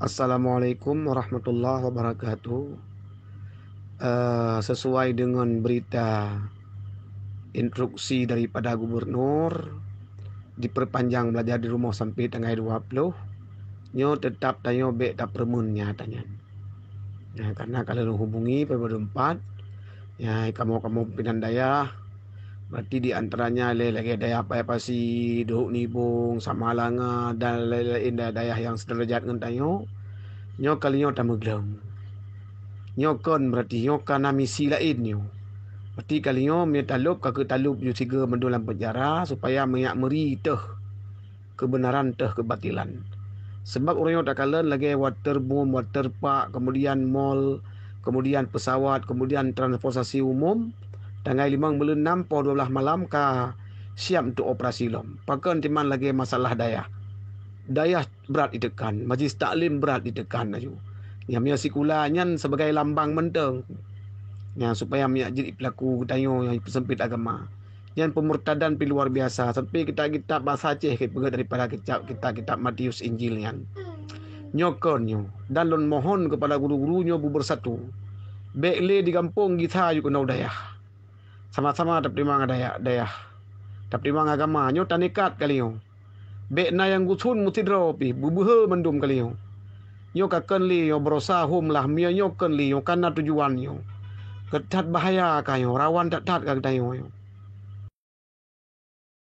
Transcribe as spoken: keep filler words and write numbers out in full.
Assalamualaikum warahmatullahi wabarakatuh. Eh, sesuai dengan berita instruksi daripada gubernur, diperpanjang belajar di rumah sampai tanggai dua puluh, nyoe tetap tanyoe bék tapeureumeun nyata nyan. Nah, karena kalau hubungi pada empat, ya, kamoe-kamoe pimpinan dayah, berarti di antaranya lé lagée dayah Paya Pasi, Duhok Nibong, Samalanga, dan lain-lain dayah-dayah yang sederajat ngon tanyoe, nyoe kali nyoe tameugleueng. Nyoe kon berarti nyoe ka na misi laén nyoe. Berarti kali nyoe meunyoe talop ka keu talop ju sigoe mandum lam penjara supaya meunyak meuri teuh kebenaran teuh kebatilan. Sebab ureuëng nyoe takalon lagée waterboom, waterpark, kemudian mall, kemudian pesawat, kemudian transportasi umum, tanggai limong buleuen nam poh dua belas malam ka siap untuk operasi lom. Pakon timan lagée masalah dayah. Dayah brat ditekan, majlis taklim brat ditekan laju. Nyang meunyoe sikula nyan sebagai lambang mantong. Nyang supaya meunyak jeuet pelaku geutanyoe nyang peusempit agama. Nyan pemurtadan pi luar biasa, sampai kitab-kitab bahasa Aceh ke peugah daripada kitab, kitab-kitab Matius Injil nyan. Nyoe kon nyoe, dan lôn mohon kepada guru-guru nyoe beubersatu. Bék lé di gampông gisa yue keunoe dayah. Sama-sama tapeutimang dayah, dayah. Tapeutimang agama, nyoe tanikat kali nyoe. Bék na nyang gusôn meusidroe pih, beubeuhe mandum kali nyoe. Nyoe ka kon lé nyoe berosa hom lah, meunyoe nyoe kon lé nyoe ka na tujuan nyoe. Keuthat bahaya ka nyoe, rawan that-that ka geutanyoe nyoe.